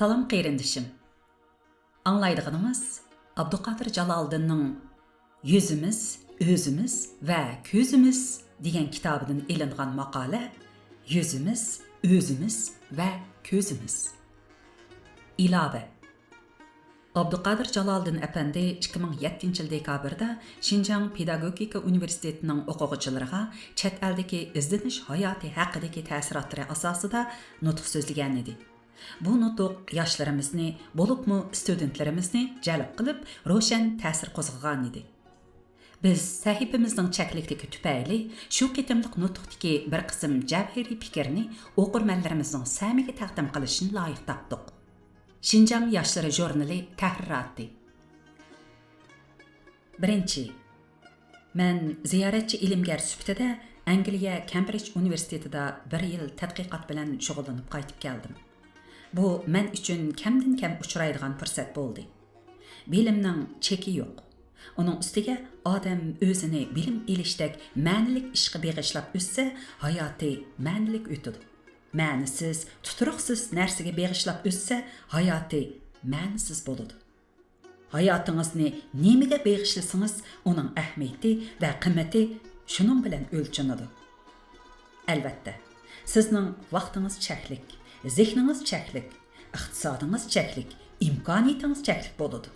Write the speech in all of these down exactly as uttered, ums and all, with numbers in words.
سالام قېرىندىشىم. ئاڭلايدىغىنىڭىز ئابدۇقادىر جالالىدىننىڭ يۈزىمىز، ئۆزىمىز ۋە كۆزىمىز دېگەن كىتابىدىن ئېلىنغان ماقالە، يۈزىمىز، ئۆزىمىز ۋە كۆزىمىز. ئىلاۋە. ئابدۇقادىر جالالىدىن ئەپەندى ئىككى مىڭ يەتتىنچى يىل دېكابىردا شىنجاڭ پېداگوگىكا ئۇنىۋېرسىتېتىنىڭ ئوقۇغۇچىلىرىغا چەت ئەلدىكى ئىزدىنىش ھاياتى ھەققىدىكى تەسىراتلىرى ئاساسىدا نۇتۇق سۆزلىگەنىدى. بۇ نۇتۇق ياشلىرىمىزنى، بولۇپمۇ ستۇدېنتلىرىمىزنى جەلپ قىلىپ، روشەن تەسىر قوزغىغانىدى. بىز سەھىپىمىزنىڭ چەكلىكلىكى تۈپەيلى شۇ قېتىملىق نۇتۇقتىكى بىر قىسىم جەۋھىرىي پىكىرنى ئوقۇرمەنلىرىمىزنىڭ سەمىگە تەقدىم قىلىشنى لايىق تاپتۇق. شىنجاڭ ياشلىرى ژۇرنىلى تەھرىراتى. بىرىنچى، مەن زىيارەتچى ئىلىمگەر سۈپىتىدە ئەنگلىيە كەمبرىج ئۇنىۋېرسىتېتىدا بىر يىل تەتقىقات بىلەن شۇغۇللىنىپ قايتىپ كەلدىم. بۇ مەن ئۈچۈن كەمدىن كەم ئۇچرايدىغان پۇرسەت بولدى. بىلىمنىڭ چېكى يوق. ئۇنىڭ ئۈستىگە ئادەم ئۆزىنى بىلىم ئېلىشتەك مەنىلىك ئىشقا بېغىشلاپ ئۆتسە، ھاياتى مەنىلىك ئۆتىدۇ. مەنىسىز، تۇتۇرۇقسىز نەرسىگە بېغىشلاپ ئۆتسە، ھاياتى مەنىسىز بولىدۇ. ھاياتىڭىزنى نېمىگە بېغىشلىسىڭىز، ئۇنىڭ ئەھمىيىتى ۋە قىممىتى شۇنىڭ بىلەن ئۆلچىنىدۇ. ئەلۋەتتە، سىزنىڭ ۋاقتىڭىز چەكلىك، زېھنىڭىز چەكلىك، ئىقتىسادىڭىز چەكلىك، ئىمكانىيىتىڭىز چەكلىك بولىدۇ.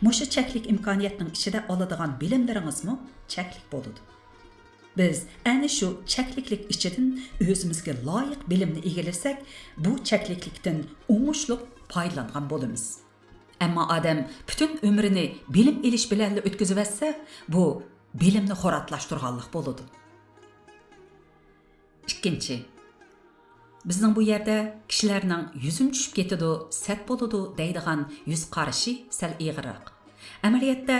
مۇشۇ چەكلىك ئىمكانىيەتنىڭ ئىچىدە ئالىدىغان بىلىملىرىڭىزمۇ چەكلىك بولىدۇ. بىز ئەنە شۇ چەكلىكلىك ئىچىدىن ئۆزىمىزگە لايىق بىلىمنى ئىگىلىسەك، بۇ چەكلىكلىكتىن ئوڭۇشلۇق پايدىلانغان بولىمىز. ئەمما ئادەم پۈتۈن ئۆمرىنى بىلىم ئېلىش بىلەنلا ئۆتكۈزۈۋەتسە، بۇ بىلىمنى خوراتلاشتۇرغانلىق بولىدۇ. ئىككىنچى، بىزنىڭ بۇ يەردە كىشىلەرنىڭ «يۈزۈم چۈشۈپ كېتىدۇ، سەت بولىدۇ» دەيدىغان يۈز قارىشى سەل ئېغىرراق. ئەمەلىيەتتە،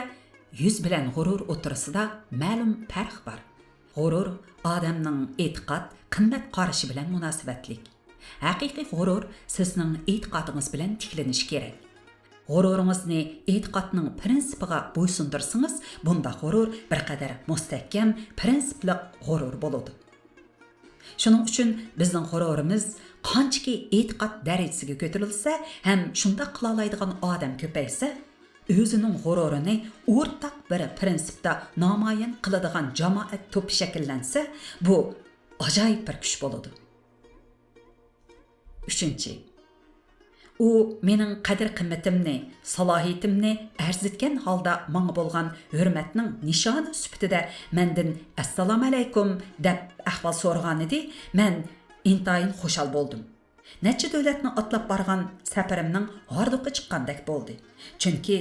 يۈز بىلەن غۇرۇر ئوتتۇرىسىدا مەلۇم پەرق بار. غۇرۇر ئادەمنىڭ ئېتىقاد، قىممەت قارىشى بىلەن مۇناسىۋەتلىك. ھەقىقىي غۇرۇر سىزنىڭ ئېتىقادىڭىز بىلەن تىكلىنىشى كېرەك. غۇرۇرىڭىزنى ئېتىقادنىڭ پىرىنسىپىغا بويسۇندۇرسىڭىز، بۇنداق غۇرۇر بىر قەدەر مۇستەھكەم، پىرىنسىپلىق غۇرۇر بولىدۇ. شۇنىڭ ئۈچۈن بىزنىڭ غۇرۇرىمىز قانچىكى ئېتىقاد دەرىجىسىگە كۆتۈرۈلسە ھەم شۇنداق قىلالايدىغان ئادەم كۆپەيسە، ئۆزىنىڭ غۇرۇرىنى ئورتاق بىر پىرىنسىپتا نامايان قىلىدىغان جامائەت توپى شەكىللەنسە، بۇ ئاجايىپ بىر كۈچ بولىدۇ. ئۈچىنچى، ئۇ مېنىڭ قەدىر-قىممىتىمنى، سالاھىيىتىمنى ئەرزىتكەن ھالدا ماڭا بولغان ھۆرمەتنىڭ نىشانى سۈپىتىدە مەندىن «ئەسسالامۇئەلەيكۇم» دەپ ئەھۋال سورىغانىدى، مەن ئىنتايىن خۇشال بولدۇم. نەچچە دۆلەتنى ئاتلاپ بارغان سەپىرىمنىڭ ھاردۇقى چىققاندەك بولدى. چۈنكى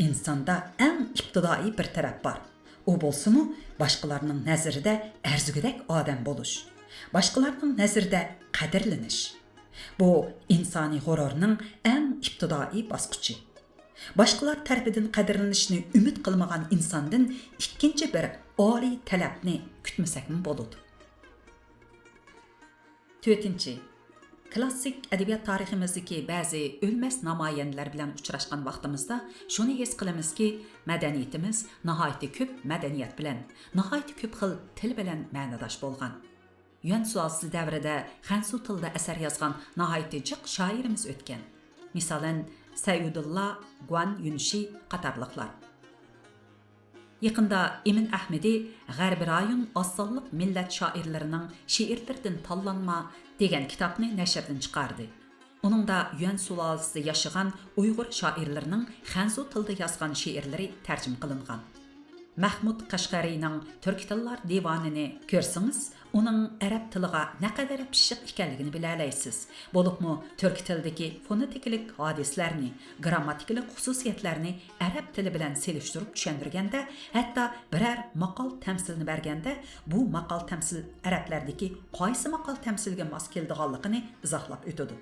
ئىنساندا ئەڭ ئىپتىدائىي بىر تەرەپ بار. ئۇ بولسىمۇ باشقىلارنىڭ نەزىرىدە ئەرزىگۈدەك ئادەم بولۇش. باشقىلارنىڭ نەزىرىدە قەدىرلىنىش. بۇ ئىنسانىي غۇرۇرنىڭ ئەڭ ئىپتىدائىي باسقۇچى. باشقىلار تەرىپىدىن قەدىرلىنىشنى ئۈمىد قىلمىغان ئىنساندىن ئىككىنچى بىر ئالىي تەلەپنى كۈتمىسەكمۇ بولىدۇ. تۆتىنچى، كلاسسىك ئەدەبىيات تارىخىمىزدىكى بەزى ئۆلمەس نامايەندىلەر بىلەن ئۇچراشقان ۋاقتىمىزدا شۇنى ھېس قىلىمىزكى، مەدەنىيىتىمىز ناھايىتى كۆپ مەدەنىيەت بىلەن، ناھايىتى كۆپ خىل تىل بىلەن مەنىداش بولغان. يۈەن سۇلالىسى دەۋرىدە خەنزۇ تىلىدا ئەسەر يازغان ناھايىتى جىق شائىرىمىز ئۆتكەن. مىسالەن، سەئۇدۇللا، گۇەن يۈنشى قاتارلىقلار. يېقىندا ئىمىن ئەھمىدى غەربىي رايون ئاز سانلىق مىللەت شائىرلىرىنىڭ شېئىرلىرىدىن تاللانما دېگەن كىتابنى نەشردىن چىقاردى. ئۇنىڭدا يۈەن سۇلالىسىدا ياشىغان ئۇيغۇر شائىرلىرىنىڭ خەنزۇ تىلىدا يازغان شېئىرلىرى تەرجىمە قىلىنغان. مەھمۇد قەشقەرىنىڭ تۈركىي تىللار دىۋانىنى كۆرسىڭىز، ئۇنىڭ ئەرەب تىلىغا نەقەدەر پىششىق ئىكەنلىكىنى بىلەلەيسىز. بولۇپمۇ تۈركىي تىلدىكى فونېتىكىلىق ھادىسىلەرنى، گرامماتىكىلىق خۇسۇسىيەتلەرنى ئەرەب تىلى بىلەن سېلىشتۇرۇپ چۈشەندۈرگەندە، ھەتتا بىرەر ماقال تەمسىلنى بەرگەندە، بۇ ماقال تەمسىل ئەرەبلەردىكى قايسى ماقال تەمسىلگە ماس كېلىدىغانلىقىنى ئىزاھلاپ ئۆتىدۇ.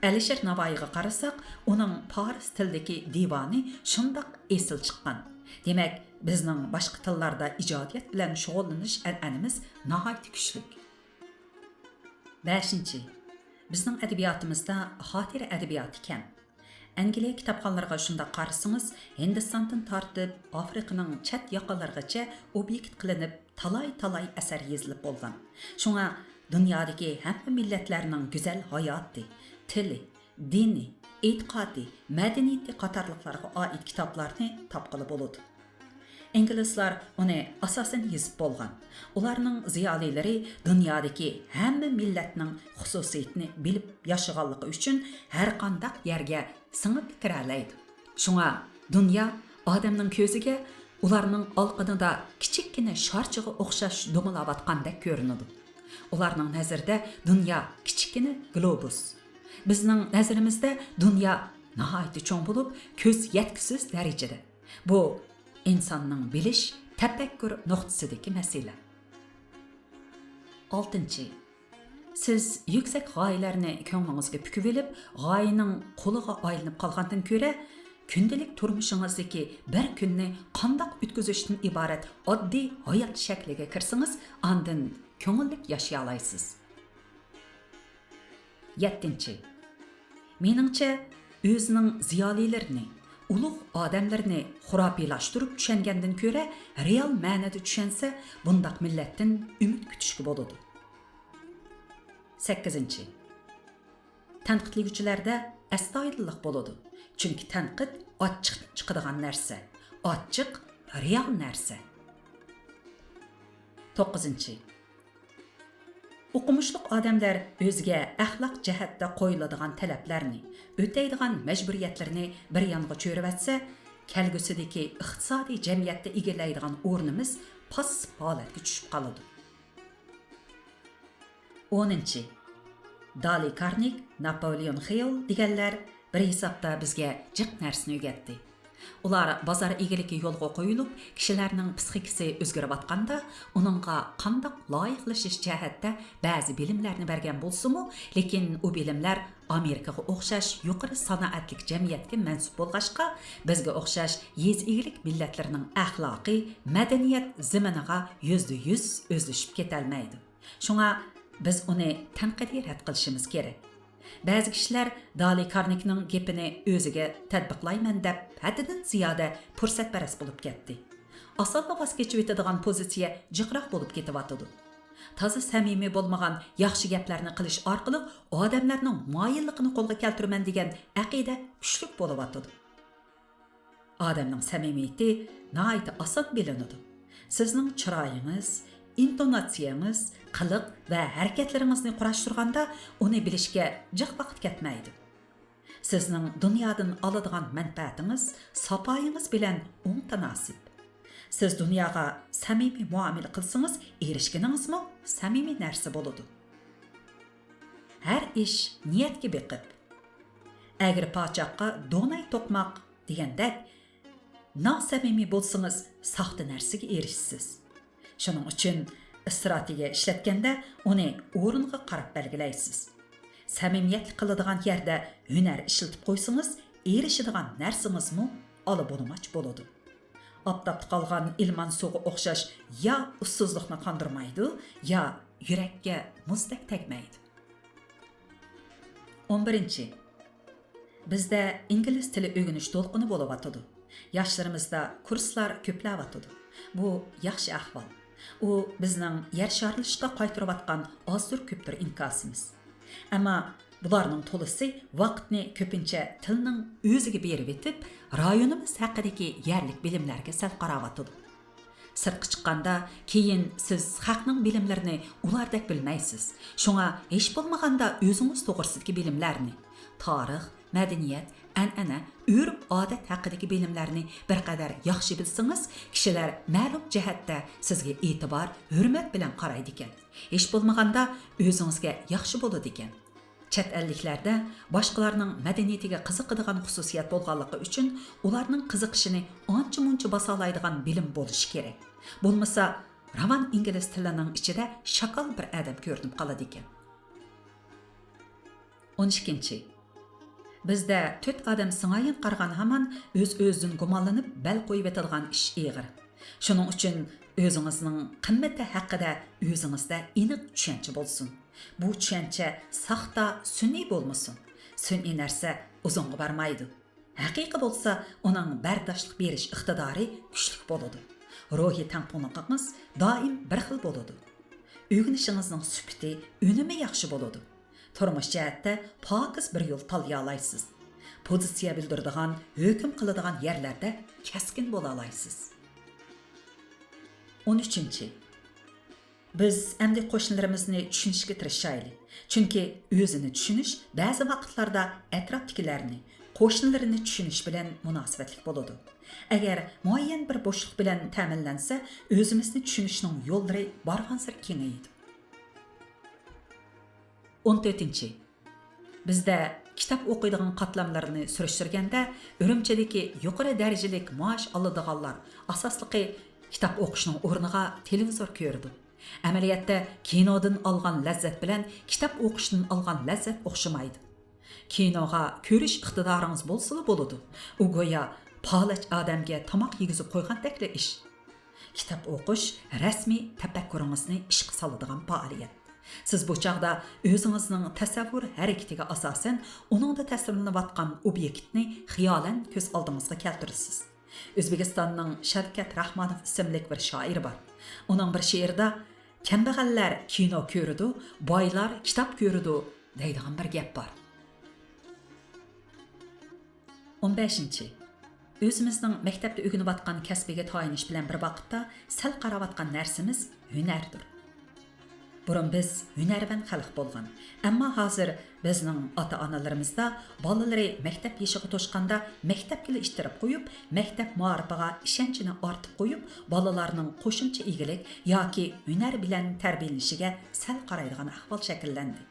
ئەلىشىر ناۋايىغا قارىساق، ئۇنىڭ پارس تىلىدىكى دىۋانى شۇنداق ئېسىل چىققان. دېمەك، بىزنىڭ باشقا تىللاردا ئىجادىيەت بىلەن شۇغۇللىنىش ئەنئەنىمىز ناھايىتى كۈچلۈك. بەشىنچى، بىزنىڭ ئەدەبىياتىمىزدا خاتىرە ئەدەبىياتى كەم. ئەنگلىيە كىتابخانىلىرىغا شۇنداق قارىسىڭىز، ھىندىستاندىن تارتىپ ئافرىقىنىڭ چەت ياقىلىرىغىچە ئوبيېكت قىلىنىپ، تالاي-تالاي ئەسەر يېزىلىپ بولغان. شۇڭا دۇنيادىكى ھەممە مىللەتلەرنىڭ گۈزەل ھاياتى، تىلى، دىنى، ئېتىقادى، مەدەنىيىتى قاتارلىقلارغا ئائىت كىتابلارنى تاپقىلى بولىدۇ. ئىنگلىزلار ئۇنى ئاساسەن يېزىپ بولغان. ئۇلارنىڭ زىيالىيلىرى دۇنيادىكى ھەممە مىللەتنىڭ خۇسۇسىيىتىنى بىلىپ ياشىغانلىقى ئۈچۈن ھەرقانداق يەرگە سىڭىپ كىرەلەيدۇ. شۇڭا دۇنيا ئادەمنىڭ كۆزىگە ئۇلارنىڭ ئالىقىنىدا كىچىككىنە شارچىغا ئوخشاش دومىلاۋاتقاندەك كۆرۈنىدۇ. ئۇلارنىڭ نەزىرىدە دۇنيا كىچىككىنە گلوبۇس. بىزنىڭ نەزىرىمىزدە دۇنيا ناھايىتى چوڭ بولۇپ، كۆز يەتكۈسىز دەرىجىدە. بۇ ئىنساننىڭ بىلىش، تەپەككۇر نۇقتىسىدىكى مەسىلە. ئالتىنچى، سىز يۈكسەك غايىلەرنى كۆڭلىڭىزگە پۈكۈۋېلىپ، غايىنىڭ قۇلىغا ئايلىنىپ قالغاندىن كۆرە، كۈندىلىك تۇرمۇشىڭىزدىكى بىر كۈننى قانداق ئۆتكۈزۈشتىن ئىبارەت ئاددىي ھايات شەكلىگە كىرسىڭىز، ئاندىن كۆڭۈللۈك ياشىيالايسىز. يەتتىنچى، مېنىڭچە، ئۆزىنىڭ زىيالىيلىرىنى، ئۇلۇغ ئادەملىرىنى خۇراپىيلاشتۇرۇپ چۈشەنگەندىن كۆرە، رېئال مەنىدە چۈشەنسە، بۇنداق مىللەتتىن ئۈمىد كۈتۈشكە بولىدۇ. سەككىزىنچى، تەنقىدلىگۈچىلەردە ئەستايىدىللىق بولىدۇ، چۈنكى تەنقىد ئاچچىق چىقىدىغان نەرسە، ئاچچىق رېئال نەرسە. توققۇزىنچى، ئوقۇمۇشلۇق ئادەملەر ئۆزىگە ئەخلاق جەھەتتە قويۇلىدىغان تەلەپلەرنى، ئۆتەيدىغان مەجبۇرىيەتلىرىنى بىر يانغا چۆرۈۋەتسە، كەلگۈسىدىكى ئىقتىسادىي جەمئىيەتتە ئىگىلەيدىغان ئورنىمىز پاسسىپ ھالەتكە چۈشۈپ قالىدۇ. ئونىنچى، دالى كارنېگ، ناپولېئون خىل دېگەنلەر بىر ھېسابتا بىزگە جىق نەرسىنى ئۆگەتتى. ئۇلار بازار ئىگىلىكى يولغا قويۇلۇپ، كىشىلەرنىڭ پىسخىكىسى ئۆزگىرىۋاتقاندا، ئۇنىڭغا قانداق لايىقلىشىش جەھەتتە بەزى بىلىملەرنى بەرگەن بولسىمۇ، لېكىن ئۇ بىلىملەر ئامېرىكىغا ئوخشاش يۇقىرى سانائەتلىك جەمئىيەتكە مەنسۇپ بولغاچقا، بىزگە ئوخشاش يېزا ئىگىلىك مىللەتلىرىنىڭ ئەخلاقىي، مەدەنىيەت زېمىنىغا يۈزدە يۈز ئۆزلىشىپ كېتەلمەيدۇ. شۇڭا بىز ئۇنى تەنقىدىي رەت قىلىشىمىز كېرەك. بەزى كىشىلەر دالى كارنېگنىڭ گېپىنى ئۆزىگە تەتبىقلايمەن دەپ، ھەددىدىن زىيادە پۇرسەتپەرەس بولۇپ كەتتى. ئاسانلا ۋاز كېچىۋېتىدىغان پوزىتسىيە جىقراق بولۇپ كېتىۋاتىدۇ. تازا سەمىمىي بولمىغان ياخشى گەپلەرنى قىلىش ئارقىلىق ئادەملەرنىڭ مايىللىقىنى قولغا كەلتۈرىمەن دېگەن ئەقىدە كۈچلۈك بولۇۋاتىدۇ. ئادەمنىڭ سەمىمىيىتى ناھايىتى ئاسان بىلىنىدۇ. سىزنىڭ چىرايىڭىز، ئىنتوناتسىيەڭىز، قىلىق ۋە ھەرىكەتلىرىڭىزنى قۇراشتۇرغاندا، ئۇنى بىلىشكە جىق ۋاقىت كەتمەيدۇ. سىزنىڭ دۇنيادىن ئالىدىغان مەنپەئەتىڭىز ساپايىڭىز بىلەن ئوڭ تاناسىپ. سىز دۇنياغا سەمىمىي مۇئامىلە قىلسىڭىز، ئېرىشكىنىڭىزمۇ سەمىمىي نەرسە بولىدۇ. ھەر ئىش نىيەتكە بېقىپ. ئەگرى پاچاققا دوناي توقماق دېگەندەك، ناسەمىمىي بولسىڭىز، ساختا نەرسىگە ئېرىشىسىز. شۇنىڭ ئۈچۈن ئىستراتېگىيە ئىشلەتكەندە، ئۇنى ئورنىغا قاراپ بەلگىلەيسىز. سەمىمىيەتلىك قىلىدىغان يەردە ھۈنەر ئىشلىتىپ قويسىڭىز، ئېرىشىدىغان نەرسىڭىزمۇ ئالا بۇلىماچ بولىدۇ. ئاپتاپتا قالغان ئىلمان سۇغا ئوخشاش، يا ئۇسسۇزلۇقنى قاندۇرمايدۇ، يا يۈرەككە مۇزدەك تەگمەيدۇ. ئون بىرىنچى، بىزدە ئىنگلىز تىلى ئۆگىنىش دولقۇنى بولۇۋاتىدۇ. ياشلىرىمىزدا كۇرسلار كۆپلەۋاتىدۇ. بۇ ياخشى ئەھۋال. ئۇ بىزنىڭ يەر شارلىشىشقا قايتۇرۇۋاتقان ئازدۇر كۆپتۇر ئىنكاسىمىز. ئەمما بۇلارنىڭ تولىسى ۋاقىتنى كۆپىنچە تىلنىڭ ئۆزىگە بېرىۋېتىپ، رايونىمىز ھەققىدىكى يەرلىك بىلىملەرگە سەل قاراۋاتىدۇ. سىرتقا چىققاندا، كېيىن سىز خەقنىڭ بىلىملىرىنى ئۇلاردەك بىلمەيسىز. شۇڭا ھېچ بولمىغاندا ئۆزىڭىز توغرىسىدىكى بىلىملەرنى، تارىخ، مەدەنىيەت، ئەنئەنە، ئۆرپ-ئادەت ھەققىدىكى بىلىملەرنى بىر قەدەر ياخشى بىلسىڭىز، كىشىلەر مەلۇم جەھەتتە سىزگە ئېتىبار، ھۆرمەت بىلەن قارايدىكەن. ھېچ بولمىغاندا ئۆزىڭىزگە ياخشى بولىدىكەن. چەت ئەللىكلەردە باشقىلارنىڭ مەدەنىيىتىگە قىزىقىدىغان خۇسۇسىيەت بولغانلىقى ئۈچۈن، ئۇلارنىڭ قىزىقىشىنى ئانچە-مۇنچە باسالايدىغان بىلىم بولۇشى كېرەك. بولمىسا، راۋان ئىنگلىز تىلىنىڭ ئىچىدە شاكال بىر ئادەم كۆرۈنۈپ قالىدىكەن. ئون ئىككىنچى، بىزدە تۆت ئادەم سىڭايىن قارىغان ھامان ئۆز-ئۆزىدىن گۇمانلىنىپ بەل قويۇۋېتىدىغان ئىش ئېغىر. شۇنىڭ ئۈچۈن ئۆزىڭىزنىڭ قىممىتى ھەققىدە ئۆزىڭىزدە ئېنىق چۈشەنچە بولسۇن. بۇ چۈشەنچە ساختا، سۈنئىي بولمىسۇن. سۈنئىي نەرسە ئۇزۇنغا بارمايدۇ. ھەقىقىي بولسا، ئۇنىڭ بەرداشلىق بېرىش ئىقتىدارى كۈچلۈك بولىدۇ. روھىي تەڭپۇڭلۇقىڭىز دائىم بىر خىل بولىدۇ. ئۆگىنىشىڭىزنىڭ سۈپىتى، ئۈنۈمى ياخشى بولىدۇ. تۇرمۇش جەھەتتە پاكىز بىر يول تاللىيالايسىز. پوزىتسىيە بىلدۈرىدىغان، ھۆكۈم قىلىدىغان يەرلەردە كەسكىن بولالايسىز. ئون ئۈچىنچى. بىز ئەمدى قوشنىلىرىمىزنى چۈشىنىشكە تىرىشايلى. چۈنكى ئۆزىنى چۈشىنىش بەزى ۋاقىتلاردا ئەتراپتىكىلەرنى، قوشنىلىرىنى چۈشىنىش بىلەن مۇناسىۋەتلىك بولىدۇ. ئەگەر مۇئەييەن بىر بوشلۇق بىلەن تەمىنلەنسە، ئۆزىمىزنى چۈشىنىشنىڭ يوللىرى بارغانسېرى كېڭىيىدۇ. ئون تۆتىنچى. بىزدە كىتاب ئوقۇيدىغان قاتلاملارنى سۈرۈشتۈرگەندە، ئۈرۈمچىدىكى يۇقىرى دەرىجىلىك مائاش ئالىدىغانلار ئاساسلىقى كىتاب ئوقۇشنىڭ ئورنىغا تېلېۋىزور كۆرىدۇ. ئەمەلىيەتتە كىنودىن ئالغان لەززەت بىلەن كىتاب ئوقۇشتىن ئالغان لەززەت ئوخشىمايدۇ. كىنوغا كۆرۈش ئىقتىدارىڭىز بولسىلا بولىدۇ. ئۇ گويا پالەچ ئادەمگە تاماق يېگۈزۈپ قويغاندەكلا ئىش. كىتاب ئوقۇش رەسمىي تەپەككۇرىڭىزنى ئىشقا سالىدىغان پائالىيەت. سىز بۇ چاغدا ئۆزىڭىزنىڭ تەسەۋۋۇر ھەرىكىتىگە ئاساسەن، ئۇنىڭدا تەسۋىرلىنىۋاتقان ئوبيېكتنى خىيالەن كۆز ئالدىڭىزغا كەلتۈرىسىز. ئۆزبېكىستاننىڭ شەۋكەت راخمانوف ئىسىملىك بىر شائىرى بار. ئۇنىڭ بىر شېئىرىدا، «كەمبەغەللەر كىنو كۆرىدۇ، بايلار كىتاب كۆرىدۇ» دەيدىغان بىر گەپ بار. ئون بەشىنچى. ئۆزىمىزنىڭ مەكتەپتە ئۆگىنىۋاتقان كەسپىگە تايىنىش بىلەن بىر ۋاقىتتا سەل قاراۋاتقان نەرسىمىز ھۈنەردۇر. بۇرۇن بىز ھۈنەرۋەن خەلق بولغان، ئەمما ھازىر بىزنىڭ ئاتا-ئانىلىرىمىزدا بالىلىرى مەكتەپ يېشىغا توشقاندا مەكتەپكىلا ئىتتىرىپ قويۇپ، مەكتەپ مائارىپىغا ئىشەنچىنى ئارتىپ قويۇپ، بالىلارنىڭ قوشۇمچە ئىگىلىك ياكى ھۈنەر بىلەن تەربىيەلىنىشىگە سەل قارايدىغان ئەھۋال شەكىللەندى.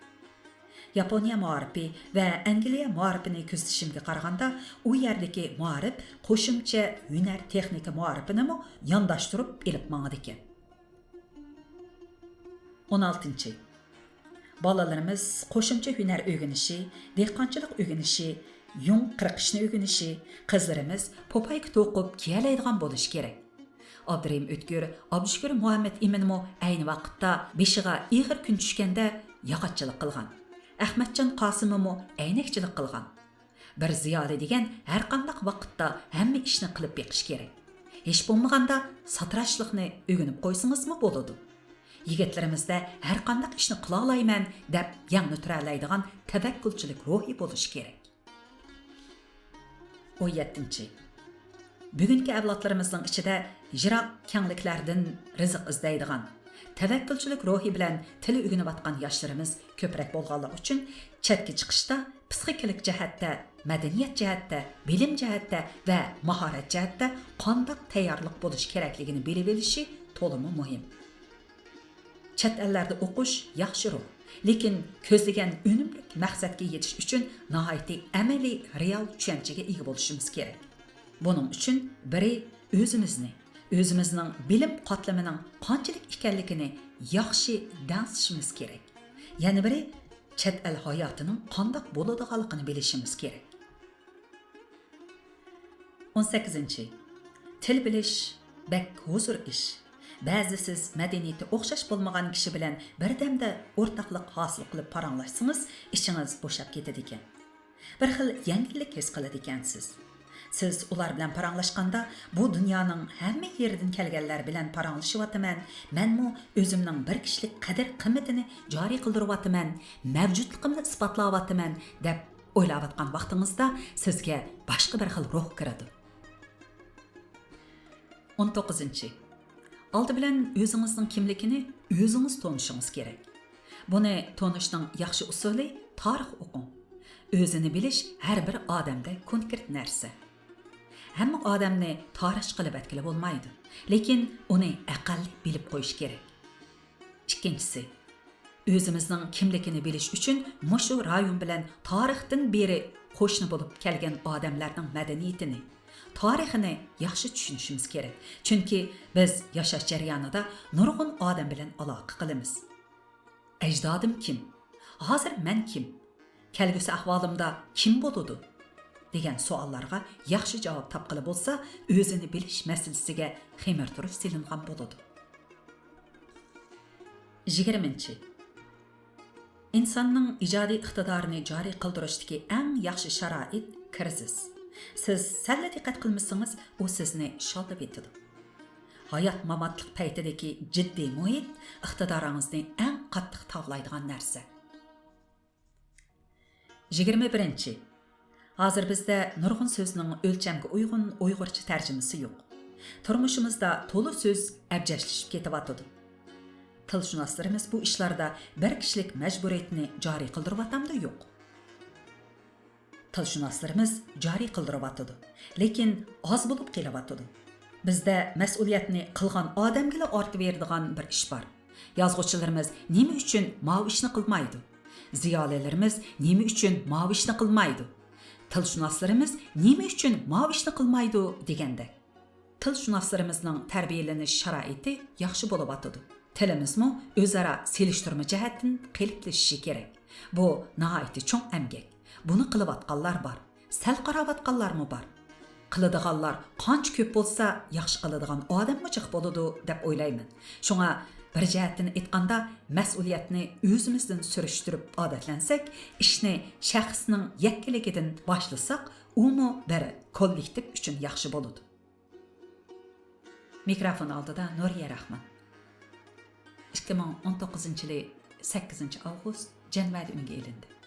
ياپونىيە مائارىپى ۋە ئەنگلىيە مائارىپىنى كۆزىتىشىمگە قارىغاندا، ئۇ يەردىكى مائارىپ قوشۇمچە ھۈنەر تېخنىكا مائارىپىنىمۇ يانداشتۇرۇپ ئېلىپ ماڭىدىكەن. ئون ئالتىنچى. بالىلىرىمىز قوشۇمچە ھۈنەر ئۆگىنىشى، دېھقانچىلىق ئۆگىنىشى، يۇڭ قىرقىشنى ئۆگىنىشى، قىزلىرىمىز پوپايكا توقۇپ كىيەلەيدىغان بولۇشى كېرەك. ئابدۇرېھىم ئۆتكۈر، ئابدۇشۈكۈر مۇھەممەت ئىمىنمۇ ئەينى ۋاقىتتا بېشىغا ئېغىر كۈن چۈشكەندە ياغاچچىلىق قىلغان. ئەخمەتجان قاسىمىمۇ ئەينەكچىلىك قىلغان. بىر زىيالىي دېگەن ھەرقانداق ۋاقىتتا ھەممە ئىشنى قىلىپ بېقىشى كېرەك. ھېچ بولمىغاندا ساتىراشلىقنى ئۆگىنىپ قويسىڭىزمۇ بولىدۇ. يىگىتلىرىمىزدە ھەرقانداق ئىشنى قىلالايمەن دەپ يەڭنى تۈرەلەيدىغان تەۋەككۈلچىلىك روھى بولۇشى كېرەك. ئون يەتتىنچى. بۈگۈنكى ئەۋلادلىرىمىزنىڭ ئىچىدە يىراق كەڭلىكلەردىن رىزىق ئىزدەيدىغان، تەۋەككۈلچىلىك روھى بىلەن تىل ئۆگىنىۋاتقان ياشلىرىمىز كۆپرەك بولغانلىقى ئۈچۈن، چەتكە چىقىشتا پىسخىكىلىق جەھەتتە، مەدەنىيەت جەھەتتە، بىلىم جەھەتتە ۋە ماھارەت جەھەتتە قانداق تەييارلىق بولۇشى كېرەكلىكىنى بىلىۋېلىشى تولىمۇ مۇھىم. چەت ئەللەردە ئوقۇش ياخشى روھ، لېكىن كۆزلىگەن ئۈنۈملۈك مەقسەتكە يېتىش ئۈچۈن ناھايىتى ئەمەلىي، رېئال چۈشەنچىگە ئىگە بولۇشىمىز كېرەك. بۇنىڭ ئۈچۈن بىرى، ئۆزىمىزنى، ئۆزىمىزنىڭ بىلىم قاتلىمىنىڭ قانچىلىك ئىكەنلىكىنى ياخشى دەڭسىشىمىز كېرەك. يەنە بىرى، چەت ئەل ھاياتىنىڭ قانداق بولىدىغانلىقىنى بىلىشىمىز كېرەك. ئون سەككىزىنچى. تىل بىلىش بەك ھۇزۇر ئىش. بەزى سىز مەدەنىيىتى ئوخشاش بولمىغان كىشى بىلەن بىردەمدە ئورتاقلىق ھاسىل قىلىپ پاراڭلاشسىڭىز، ئىچىڭىز بوشاپ كېتىدىكەن. بىر خىل يەڭگىللىك ھېس قىلىدىكەنسىز. سىز ئۇلار بىلەن پاراڭلاشقاندا، بۇ دۇنيانىڭ ھەممە يېرىدىن كەلگەنلەر بىلەن پاراڭلىشىۋاتىمەن، مەنمۇ ئۆزۈمنىڭ بىر كىشىلىك قەدىر-قىممىتىنى جارى قىلدۇرۇۋاتىمەن، مەۋجۇتلۇقۇمنى ئىسپاتلاۋاتىمەن، دەپ ئويلاۋاتقان ۋاقتىڭىزدا سىزگە باشقا بىر خىل روھ كىرىدۇ. ئون توققۇزىنچى. ئالدى بىلەن ئۆزىڭىزنىڭ كىملىكىنى ئۆزىڭىز تونۇشىڭىز كېرەك. بۇنى تونۇشنىڭ ياخشى ئۇسۇلى تارىخ ئوقۇڭ. ئۆزىنى بىلىش ھەر بىر ئادەمدە كونكرېت نەرسە. ھەممە ئادەمنى تارىخچى قىلىۋەتكىلى بولمايدۇ، لېكىن ئۇنى ئەقەللىي بىلىپ قويۇش كېرەك. ئىككىنچىسى، ئۆزىمىزنىڭ كىملىكىنى بىلىش ئۈچۈن مۇشۇ رايون بىلەن تارىختىن بېرى قوشنا بولۇپ كەلگەن ئادەملەرنىڭ مەدەنىيىتىنى، تارىخىنى ياخشى چۈشىنىشىمىز كېرەك. چۈنكى بىز ياشاش جەريانىدا نۇرغۇن ئادەم بىلەن ئالاقە قىلىمىز. ئەجدادىم كىم؟ ھازىر مەن كىم؟ كەلگۈسى ئەھۋالىمدا كىم بولىدۇ؟ دېگەن سوئاللارغا ياخشى جاۋاب تاپقىلى بولسا، ئۆزىنى بىلىش مەسىلىسىگە خېمىر تۇرۇش سېلىنغان بولىدۇ. يىگىرمىنچى. ئىنساننىڭ ئىجادىي ئىقتىدارىنى جارى قىلدۇرۇشتىكى ئەڭ ياخشى شارائىت كىرىزىس. سىز سەللا دىققەت قىلمىسىڭىز، ئۇ سىزنى شاللىۋېتىدۇ. ھايات-ماماتلىق پەيتىدىكى جىددىي مۇھىت ئىقتىدارىڭىزنى ئەڭ قاتتىق تاۋلايدىغان نەرسە. يىگىرمە بىرىنچى. ھازىر بىزدە نۇرغۇن سۆزنىڭ ئۆلچەمگە ئۇيغۇن ئۇيغۇرچە تەرجىمىسى يوق. تۇرمۇشىمىزدا تولا سۆز ئەبجەشلىشىپ كېتىۋاتىدۇ. تىلشۇناسلىرىمىز بۇ ئىشلاردا بىر كىشىلىك مەجبۇرىيەتنى جارى قىلدۇرۇۋاتامدۇ؟ يوق. تىلشۇناسلىرىمىز جارى قىلدۇرۇۋاتىدۇ، لېكىن ئاز بولۇپ قېلىۋاتىدۇ. بىزدە مەسئۇلىيەتنى قىلغان ئادەمگىلا ئارتىۋېرىدىغان بىر ئىش بار. يازغۇچىلىرىمىز نېمە ئۈچۈن ماۋۇ ئىشنى قىلمايدۇ؟ زىيالىيلىرىمىز نېمە ئۈچۈن ماۋۇ ئىشنى قىلمايدۇ؟ تىلشۇناسلىرىمىز نېمە ئۈچۈن ماۋۇ ئىشنى قىلمايدۇ؟ دېگەندەك. تىلشۇناسلىرىمىزنىڭ تەربىيەلىنىش شارائىتى ياخشى بولۇۋاتىدۇ. تىلىمىزمۇ ئۆزئارا سېلىشتۇرما جەھەتتىن قېلىپلىشىشى كېرەك. بۇ ناھايىتى چوڭ ئەمگەك. بۇنى قىلىۋاتقانلار بار. سەل قاراۋاتقانلارمۇ بار. قىلىدىغانلار قانچە كۆپ بولسا، ياخشى قىلىدىغان ئادەممۇ جىق بولىدۇ، دەپ ئويلايمەن. شۇڭا، بىر جەھەتتىن ئېيتقاندا، مەسئۇلىيەتنى ئۆزىمىزدىن سۈرۈشتۈرۈپ ئادەتلەنسەك، ئىشنى شەخسنىڭ يەككىلىكىدىن باشلىساق، ئۇمۇ بىر كوللېكتىپ ئۈچۈن ياخشى بولىدۇ. مىكروفون ئالدىدا نۇرىيە راخمان. ئىككى مىڭ ئون توققۇزىنچى يىلى سەككىزىنچى ئاۋغۇست، جەنۋەدە ئۈنگە ئېلىندى.